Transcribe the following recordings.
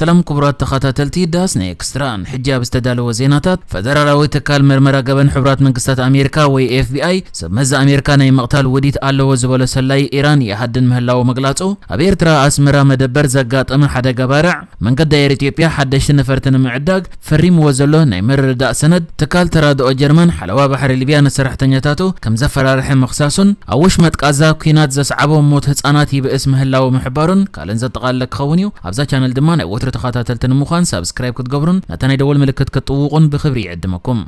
ሰላም ክቡራት ተኸታተልቲ ዳስና ኤክስትራ፣ ሕጂ ኣብ ዝተዳለወ ዜናታት፣ ፈደራላዊ ትካል መርመራ ገበን ሕቡራት መንግስታት ኣሜሪካ ወይ ኤፍ ቢ ኣይ፣ ሰብ መዚ ኣሜሪካ ናይ ምቕታል ውዲት ኣለዎ ዝበሎ ሰላይ ኢራን ይሃድን ምህላዉ ምግላጹ፣ ኣብ ኤርትራ ኣስመራ መደበር ዘጋጠመ ሓደጋ ባርዕ፣ መንገዲ ኣየር ኢትዮጵያ ሓደሽቲ ነፈርቲ ንምዕዳግ ፈሪምዎ ዘሎ ናይ ምርድዳእ ሰነድ፣ ትካል ተራድኦ ጀርመን ሓለዋ ባሕሪ ሊብያ ንሰራሕተኛታቱ ከም ዘፈራርሐ ምኽሳሱን፣ ኣብ ወሽመጥ ቃዛ ኲናት ዘስዓቦ ሞት ህጻናት ይብእስ ምህላዉ ምሕባሩን ካልእን ዘጠቓለለ ክኸውን እዩ። ኣብዛ ቻነል ድማ ናይ ወትሩ ተኸታተልቲ ንምዃን ሳብስክራይብ ክትገብሩን ነታ ናይ ደወል ምልክት ክትጥውቑን ብኽብሪ ይዕድመኩም።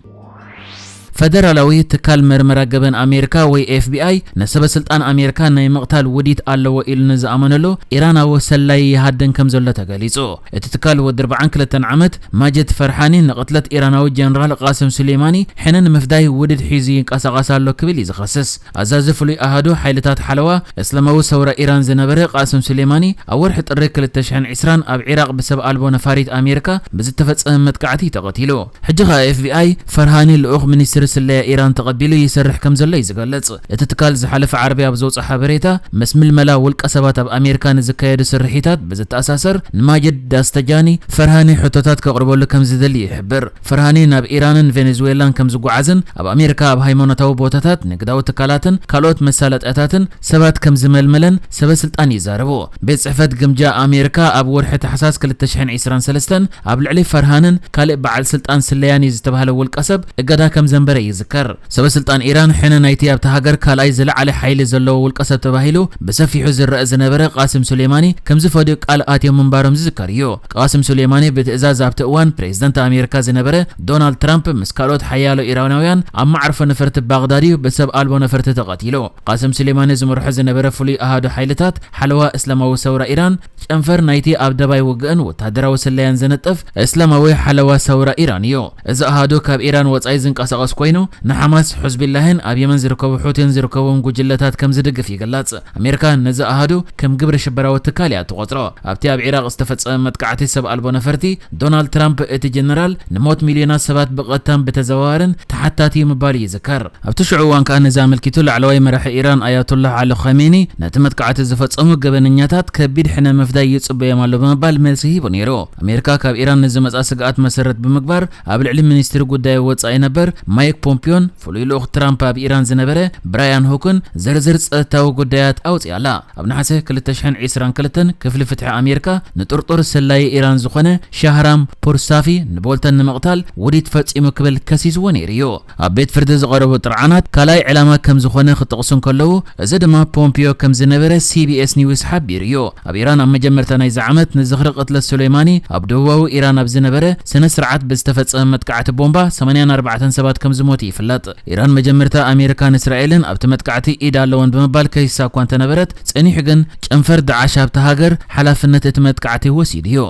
ፈደራላዊ ትካል መርመራ ገበን ኣሜሪካ ወይ ኤፍ ቢ ኣይ ንሰበ ስልጣን ኣሜሪካ ናይ ምቕታል ውዲት ኣለዎ ኢሉ ንዝኣመነሉ ኢራናዊ ሰላይ ይሃድን ከም ዘሎ ተገሊጹ። እቲ ትካል ወዲ ኣርባዓን ክልተን ዓመት ማጀድ ፈርሃኒ ንቕትለት ኢራናዊ ጀነራል ቃስም ሱሌማኒ ሕነ ንምፍዳይ ውዲት ሒዙ ይንቀሳቐስ ኣሎ ክብል እዩ ዝኸስስ። ኣዛዚ ፍሉይ ኣሃዱ ሓይልታት ሓለዋ እስላማዊ ሰውራ ኢራን ዝነበረ ቃስም ሱሌማኒ ኣብ ወርሒ ጥሪ ክልተ ሽሕን ዕስራን ኣብ ዒራቕ ብሰብ ኣልቦ ነፋሪት ኣሜሪካ ብዝተፈጸመ መጥቃዕቲ እዩ ተቐቲሉ። ሕጂ ኸኣ ኤፍ ቢ ኣይ ፈርሃኒ ልኡኽ ሚኒስትሪ ስለያ ኢራን ተቐቢሉ ይሰርሕ ከም ዘሎ እዩ ዝገልጽ። እቲ ትካል ዝሓለፈ ዓርቢ ኣብ ዘውጽኦ ሓበሬታ፣ ምስ ምልመላ ውልቀ ሰባት ኣብ ኣሜሪካ ንዝካየዱ ስርሒታት ብዝተኣሳሰር ንማጅድ ዳስተጃኒ ፈርሃኒ ሕቶታት ከቕርበሉ ከም ዝደሊ ይሕብር። ፈርሃኒ ናብ ኢራንን ቬኔዙዌላን ከም ዝጓዓዝን ኣብ ኣሜሪካ ኣብ ሃይማኖታዊ ቦታታት፣ ንግዳዊ ትካላትን ካልኦት መሳለጥያታትን ሰባት ከም ዝመልመለን ሰበ ስልጣን ይዛረቡ። ቤት ጽሕፈት ግምጃ ኣሜሪካ ኣብ ወርሒ ታሕሳስ ክልተ ሽሕን ዕስራን ሰለስተን ኣብ ልዕሊ ፈርሃንን ካልእ በዓል ስልጣን ስለያን እዩ ዝተባህለ ውልቀ ሰብ እገዳ ከም ዘንበረ ይዝከር። ሰበ ስልጣን ኢራን ሕነ ናይቲ ኣብታ ሃገር ካልኣይ ዝለዓለ ሓይሊ ዘለዎ ውልቀ ሰብ ተባሂሉ ብሰፊሑ ዝረአ ዝነበረ ቃስም ሱሌማኒ ከም ዝፈድዩ ቃል ኣትዮም ምንባሮም ዝዝከር እዩ። ቃስም ሱሌማኒ ብትእዛዝ ኣብቲ እዋን ፕሬዝደንት ኣሜሪካ ዝነበረ ዶናልድ ትራምፕ ምስ ካልኦት ሓያሎ ኢራናውያን ኣብ መዓርፎ ነፈርቲ ባግዳድ እዩ ብሰብ ኣልቦ ነፈርቲ ተቐቲሉ። ቃስም ሱሌማኒ ዝመርሖ ዝነበረ ፍሉይ ኣሃዱ ሓይልታት ሓለዋ እስላማዊ ሰውራ ኢራን ጨንፈር ናይቲ ኣብ ደባይ ውግእን ወተሃደራዊ ስለያን ዝነጥፍ እስላማዊ ሓለዋ ሰውራ ኢራን እዩ። እዚ ኣሃዱ ካብ ኢራን ወጻኢ ዝንቀሳቐስ ኮይኑ፣ ንሓማስ፣ ሑዝቢላህን ኣብ የመን ዝርከቡ ሑቲን ዝርከቦም ጉጅለታት ከም ዝድግፍ ይግለጽ። ኣሜሪካ ነዚ ኣሃዱ ከም ግብረ ሽበራዊ ትካል እያ ትቖጽሮ። ኣብቲ ኣብ ዒራቕ ዝተፈጸመ መጥቃዕቲ ሰብ ኣልቦ ነፈርቲ፣ ዶናልድ ትራምፕ እቲ ጀነራል ንሞት ሚልዮናት ሰባት ብቐጥታን ብተዘዋዋርን ተሓታቲ እዩ ምባሉ ይዝከር። ኣብቲ ሽዑ እዋን ከኣ ነዚ ኣመልኪቱ ላዕለዋይ መራሒ ኢራን ኣያቶላህ ዓሊ ኸሜኒ ነቲ መጥቃዕቲ ዝፈጸሙ ገበነኛታት ከቢድ ሕነ ምፍዳይ ይጽበዮም ኣሎ ብምባል መልሲ ሂቡ ነይሩ። ኣሜሪካ ካብ ኢራን ንዝመጽኣ ስግኣት መሰረት ብምግባር ኣብ ልዕሊ ሚኒስትሪ ጉዳይ ወጻኢ ነበር ማይክ ፖምፒዮን ፍሉይ ልኡኽ ትራምፕ ኣብ ኢራን ዝነበረ ብራያን ሁክን ዝርዝር ጸጥታዊ ጉዳያት ኣውጺኣ ኣላ። ኣብ ነሓሰ ክልተ ሽሕን ዕስራን ክልተን ክፍሊ ፍትሒ ኣሜሪካ ንጥርጡር ሰላይ ኢራን ዝኾነ ሻህራም ፖርሳፊ ንቦልተን ንምቕታል ውዲት ፈጺሙ ክብል ከሲስዎ ነይሩ እዩ። ኣብ ቤት ፍርዲ ዝቐረቡ ጥርዓናት ካልኣይ ዕላማ ከም ዝኾነ ክጠቕሱ እንከለዉ፣ እዚ ድማ ፖምፒዮ ከም ዝነበረ ሲ ቢ ኤስ ኒውስ ሓቢሩ እዩ። ኣብ ኢራን ኣብ መጀመርታ ናይዚ ዓመት ንዝኽሪ ቅትለት ሱሌማኒ ኣብ ደቡባዊ ኢራን ኣብ ዝነበረ ስነ ስርዓት ብዝተፈጸመ መጥቃዕቲ ቦምባ ሰማንያን ኣርባዕተን ሰባት ከም ዝሞቱ ይፍለጥ። ኢራን መጀመርታ ኣሜሪካን እስራኤልን ኣብቲ መጥቃዕቲ ኢድ ኣለወን ብምባል ከሲሳ እኳ እንተነበረት፣ ጸኒሑ ግን ጨንፈር ዳዕሽ ኣብታ ሃገር ሓላፍነት እቲ መጥቃዕቲ ወሲዱ እዩ።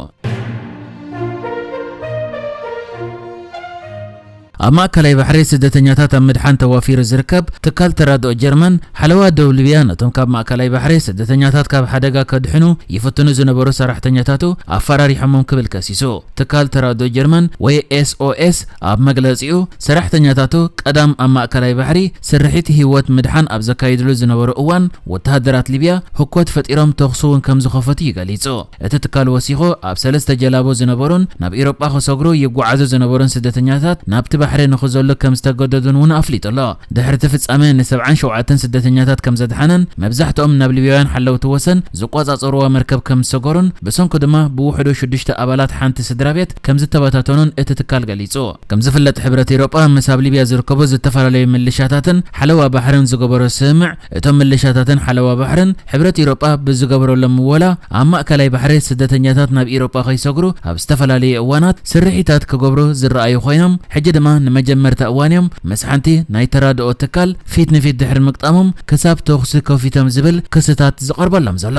ኣብ ማእከላይ ባሕሪ ስደተኛታት ኣብ ምድሓን ተዋፊሩ ዝርከብ ትካል ተራድኦ ጀርመን፣ ሓለዋ ደቡብ ሊብያ ነቶም ካብ ማእከላይ ባሕሪ ስደተኛታት ካብ ሓደጋ ከድሕኑ ይፍትኑ ዝነበሩ ሰራሕተኛታቱ ኣፈራሪሖሞም ክብል ከሲሱ። ትካል ተራድኦ ጀርመን ወይ ኤስ ኦ ኤስ ኣብ መግለጺኡ፣ ሰራሕተኛታቱ ቀዳም ኣብ ማእከላይ ባሕሪ ስርሒት ህይወት ምድሓን ኣብ ዘካይድሉ ዝነበሩ እዋን፣ ወተሃደራት ሊብያ ህኮት ፈጢሮም ተኹሲ እውን ከም ዝኸፈቱ እዩ ገሊጹ። እቲ ትካል ወሲኹ፣ ኣብ ሰለስተ ጀላቡ ዝነበሩን ናብ ኤውሮጳ ክሰግሩ ይጓዓዙ ዝነበሩን ስደተኛታት ናብቲ ባሕሪ ንኽዘሉ ከም ዝተገደዱን እውን ኣፍሊጡ ኣሎ። ድሕሪ እቲ ፍጻመ ንሰብዓን ሸውዓተን ስደተኛታት ከም ዘድሓነን መብዛሕትኦም ናብ ሊብያውያን ሓለውቲ ወሰን ዝቆጻጸርዋ መርከብ ከም ዝሰገሩን ብሰንኩ ድማ ብውሕዱ ሽዱሽተ ኣባላት ሓንቲ ስድራ ቤት ከም ዝተበታተኑን እቲ ትካል ገሊጹ። ከም ዝፍለጥ ሕብረት ኤውሮጳ ምስ ኣብ ሊብያ ዝርከቡ ዝተፈላለዩ ምልሻታትን ሓለዋ ባሕርን ዝገበሮ ስምምዕ እቶም ምልሻታትን ሓለዋ ባሕርን ሕብረት ኤውሮጳ ብዝገበረሎም ምወላ ኣብ ማእከላይ ባሕሪ ስደተኛታት ናብ ኤውሮጳ ከይሰግሩ ኣብ ዝተፈላለዩ እዋናት ስርሒታት ክገብሩ ዝረኣዩ ኮይኖም፣ ሕጂ ድማ ንመጀመርታ እዋን እዮም ምስ ሓንቲ ናይ ተራድኦ ትካል ፊት ንፊት ድሕሪ ምግጣሞም ክሳብ ተኹሲ ከፊቶም ዝብል ክስታት ዝቐርበሎም ዘሎ።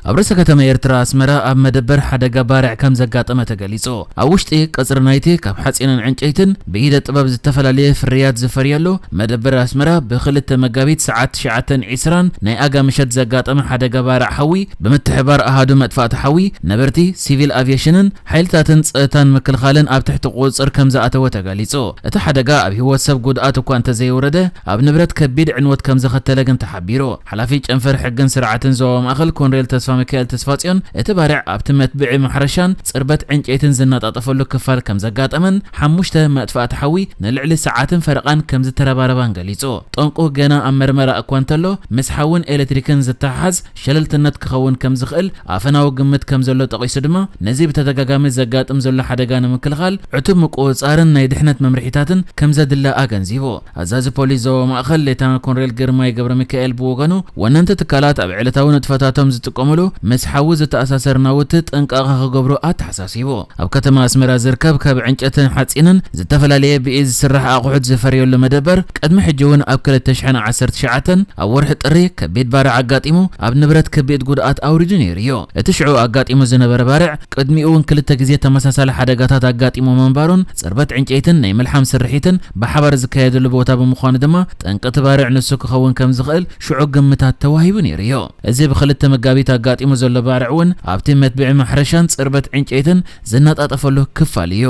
ኣብ ርእሰ ከተማ ኤርትራ ኣስመራ ኣብ መደበር ሓደጋ ባርዕ ከም ዘጋጠመ ተገሊጹ። ኣብ ውሽጢ ቀጽሪ ናይቲ ካብ ሓጺንን ዕንጨይትን ብኢደ ጥበብ ዝተፈላለየ ፍርያት ዝፈርየሉ መደበር ኣስመራ ብ2 መጋቢት ሰዓት ትሽዓተ ዒስራን ናይ ኣጋ ምሸት ዘጋጠመ ሓደጋ ባርዕ ሓዊ ብምትሕባር ኣሃዱ መጥፋእቲ ሓዊ ነበርቲ ሲቪል ኣቪየሽንን ሓይልታትን ጸጥታን ምክልኻልን ኣብ ትሕቲ ቁጽጽር ከም ዝኣተወ ተገሊጹ። እቲ ሓደጋ ኣብ ህይወት ሰብ ጉድኣት እኳ እንተዘየውረደ፣ ኣብ ንብረት ከቢድ ዕንወት ከም ዘኸተለ ግን ተሓቢሩ። ሓላፊ ጨንፈር ሕግን ስርዓትን ዞባ ማእከል ኮንሬል ተስፋ ሚካኤል ተስፋጽዮን፣ እቲ ባርዕ ኣብቲ መትብዒ ማሕረሻን ጽርበት ዕንጨይትን ዝነጣጠፈሉ ክፋል ከም ዘጋጠመን፣ ሓሙሽተ መጥፋእቲ ሓዊ ንልዕሊ ሰዓትን ፈረቓን ከም ዝተረባረባን ገሊጹ። ጠንቁ ገና ኣብ መርመራ እኳ እንተሎ፣ ምስ ሓውን ኤሌክትሪክን ዝተሓሓዝ ሸለልትነት ክኸውን ከም ዝኽእል ኣፈናዊ ግምት ከም ዘሎ ጠቒሱ ድማ፣ ነዚ ብተደጋጋሚ ዘጋጥም ዘሎ ሓደጋ ንምክልኻል ዕቱብ ምቁጽጻርን ናይ ድሕነት መምርሒታትን ከም ዘድሊ ኣገንዚቡ። ኣዛዚ ፖሊስ ዞባ ማእከል ሌተናል ኮሎኔል ግርማይ ገብረ ሚካኤል ብወገኑ፣ ወነንቲ ትካላት ኣብ ዕለታዊ ንጥፈታቶም ዝጥቀምሉ ምስ ሓዊ ዝተኣሳሰር ናውቲ ጥንቃቐ ክገብሩ ኣተሓሳሲቡ። ኣብ ከተማ ኣስመራ ዝርከብ ካብ ዕንጨትን ሓጺንን ዝተፈላለየ ብኢድ ዝስራሕ ኣቑሑት ዝፈርየሉ መደበር፣ ቅድሚ ሕጂ እውን ኣብ ክልተ ሽሕን ዓሰርተ ትሽዓተን ኣብ ወርሒ ጥሪ ከቢድ ባርዕ ኣጋጢሙ ኣብ ንብረት ከቢድ ጉድኣት ኣውሪዱ ነይሩ እዩ። እቲ ሽዑ ኣጋጢሙ ዝነበረ ባርዕ ቅድሚኡ እውን ክልተ ግዜ ተመሳሳሊ ሓደጋታት ኣጋጢሙ ምንባሩን ጽርበት ዕንጨይትን ናይ ምልሓም ስርሒትን ብሓባር ዝካየደሉ ቦታ ብምዃኑ ድማ ጠንቂ እቲ ባርዕ ንሱ ክኸውን ከም ዝኽእል ሽዑ ግምታት ተዋሂቡ ነይሩ እዩ። እዚ ብ2 መጋቢት ኣጋጢሙ ዘሎ ባርዕ እውን ኣብቲ መትብዒ ማሕረሻን ጽርበት ዕንጨይትን ዝነጣጠፈሉ ክፋል እዩ።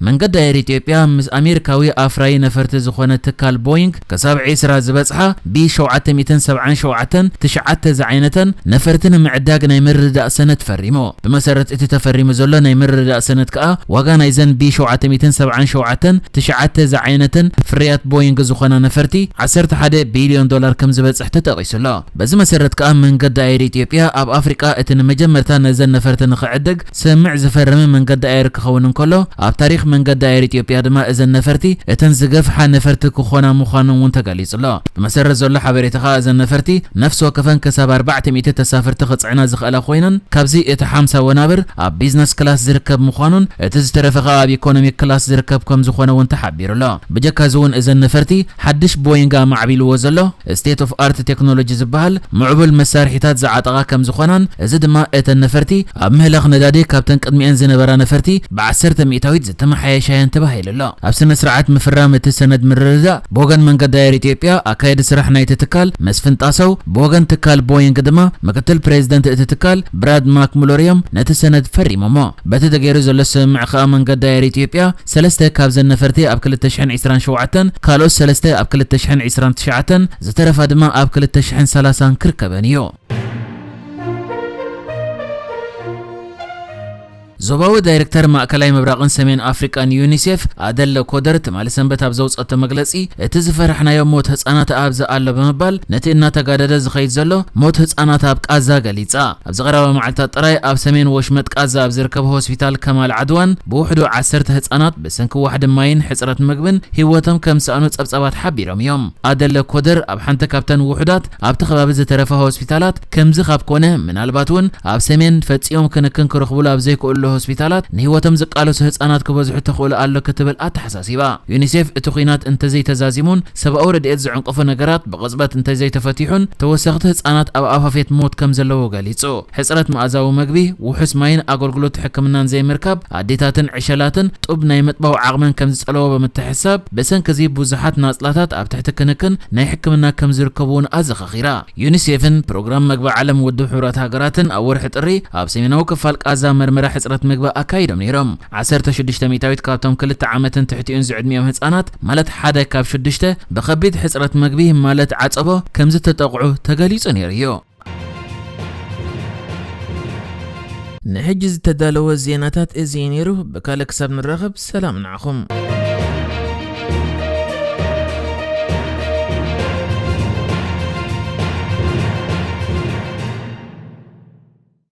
መንገዲ ኣየር ኢትዮጵያ ምስ ኣሜሪካዊ ኣፍራዪ ነፈርቲ ዝኾነ ትካል ቦይንግ ክሳብ ዒስራ ዝበጽሓ ቢ ሸውዓተ ሚእትን ሰብዓን ሸውዓተን ትሽዓተ ዝዓይነተን ነፈርቲ ንምዕዳግ ናይ ምርድዳእ ሰነድ ፈሪሙ። ብመሰረት እቲ ተፈሪሙ ዘሎ ናይ ምርድዳእ ሰነድ ከኣ ዋጋ ናይዘን ቢ ሸውዓተ ሚእትን ሰብዓን ሸውዓተን ትሽዓተ ዝዓይነተን ፍርያት ቦይንግ ዝኾና ነፈርቲ ዓሰርተ ሓደ ቢልዮን ዶላር ከም ዝበጽሕ ተጠቒሱ ኣሎ። በዚ መሰረት ከኣ መንገዲ ኣየር ኢትዮጵያ ኣብ ኣፍሪቃ እቲ ንመጀመርታ ነዘን ነፈርቲ ንኽዕድግ ስምምዕ ዝፈረመ መንገዲ ኣየር ክኸውን እንከሎ፣ ኣብ ታሪኽ መንገዲ ኣየር ኢትዮጵያ ድማ እዘን ነፈርቲ እተን ዝገፍሓ ነፈርቲ ክኾና ምዃነን እውን ተገሊጹ ኣሎ። ብመሰረት ዘሎ ሓበሬታ ከኣ እዘን ነፈርቲ ነፍሲ ወከፈን ክሳብ ኣርባዕተ ሚእቲ ተሳፈርቲ ክጽዕና ዝኽእላ ኮይነን፣ ካብዚ እቲ ሓምሳ ወናብር ኣብ ቢዝነስ ክላስ ዝርከብ ምዃኑን እቲ ዝተረፈ ከኣ ኣብ ኢኮኖሚ ክላስ ዝርከብ ከም ዝኾነ እውን ተሓቢሩ ኣሎ። ብጀካ እዚ እውን እዘን ነፈርቲ ሓድሽ ቦይንግ ኣማዕቢልዎ ዘሎ ስቴት ኦፍ ኣርት ቴክኖሎጂ ዝበሃል ምዕቡል መሳርሒታት ዝዓጠቓ ከም ዝኾናን፣ እዚ ድማ እተን ነፈርቲ ኣብ ምህላኽ ነዳዲ ካብተን ቅድሚኤን ዝነበራ ነፈርቲ ብዓሰርተ ሚእታዊት ዝተመሓየሻ እየን ተባሂሉ ኣሎ። ኣብ ስነ ስርዓት ምፍራም እቲ ሰነድ ምርድዳእ ብወገን መንገዲ ኣየር ኢትዮጵያ ኣካየዲ ስራሕ ናይቲ ትካል መስፍን ጣሰው፣ ብወገን ትካል ቦይንግ ድማ ምክትል ፕሬዚደንት እቲ ትካል ብራድ ማክሙለር እዮም ነቲ ሰነድ ፈሪሞሞ። በቲ ተገይሩ ዘሎ ስምምዕ ከኣ መንገዲ ኣየር ኢትዮጵያ ሰለስተ ካብዘን ነፈርቲ ኣብ ክልተ ሽሕን ዕስራን ሸውዓተን፣ ካልኦት ሰለስተ ኣብ ክልተ ሽሕን ዕስራን ትሽዓተን፣ ዝተረፋ ድማ ኣብ ክልተ ሽሕን ሰላሳን ክርከበን እዩ። ዞባዊ ዳይሬክተር ማእከላይ ምብራቕን ሰሜን ኣፍሪቃን ዩኒሴፍ ኣደለ ኮደር ትማሊ ሰንበት ኣብ ዘውጸቶ መግለጺ፣ እቲ ዝፈራሕናዮ ሞት ህጻናት ኣብዚ ኣሎ ብምባል፣ ነቲ እናተጋደደ ዝኸይድ ዘሎ ሞት ህጻናት ኣብ ቃዛ ገሊጻ። ኣብዚ ቀረባ መዓልታት ጥራይ ኣብ ሰሜን ወሽመጥ ቃዛ ኣብ ዝርከቡ ሆስፒታል ከማል ዓድዋን ብውሕዱ ዓሰርተ ህጻናት ብሰንኪ ዋሕዲ ማይን ሕጽረት ምግብን ህይወቶም ከም ዝሰኣኑ ጸብጻባት ሓቢሮም እዮም። ኣደለ ኮደር ኣብ ሓንቲ ካብተን ውሑዳት ኣብቲ ከባቢ ዝተረፋ ሆስፒታላት፣ ከምዚ ካብ ኮነ ምናልባት እውን ኣብ ሰሜን ፈጺሞም ክንክን ክረኽቡሉ ኣብ ዘይክእሉ ሆስፒታላት ንህይወቶም ዝቃለሱ ህጻናት ክበዝሑ ተኽእሎ ኣሎ ክትብል ኣተሓሳሲባ። ዩኒሴፍ እቲ ኲናት እንተዘይተዛዚሙን ሰብኣዊ ረድኤት ዝዕንቅፉ ነገራት ብቕጽበት እንተዘይተፈቲሑን ተወሰኽቲ ህጻናት ኣብ ኣፋፌት ሞት ከም ዘለዉ ገሊጹ። ሕጽረት መኣዛዊ መግቢ፣ ውሑስ ማይን ኣገልግሎት ሕክምናን ዘይምርካብ ኣዴታትን ዕሸላትን ጡብ ናይ ምጥባው ዓቕመን ከም ዝጸለዎ ብምትሕሳብ፣ ብሰንኪ እዚ ብዙሓት ናጽላታት ኣብ ትሕቲ ክንክን ናይ ሕክምና ከም ዝርከቡ እውን ኣዘኻኺራ። ዩኒሴፍን ፕሮግራም መግቢ ዓለም ውድብ ሕቡራት ሃገራትን ኣብ ወርሒ ጥሪ ኣብ ሰሜናዊ ክፋል ቃዛ መርመራ ሕጽረት ምግቢ ኣካይዶም ነይሮም። ዓሰርተ ሽዱሽተ ሚእታዊት ካብቶም ክልተ ዓመትን ትሕቲኡን ዝዕድሚኦም ህጻናት፣ ማለት ሓደ ካብ ሽዱሽተ፣ ብኸቢድ ሕጽረት ምግቢ፣ ማለት ዓጸቦ፣ ከም ዝተጠቕዑ ተገሊጹ ነይሩ እዩ። ንሕጂ ዝተዳለወ ዜናታት እዚ እዩ ነይሩ። ብካልእ ክሳብ ንራኸብ፣ ሰላም ንዓኹም።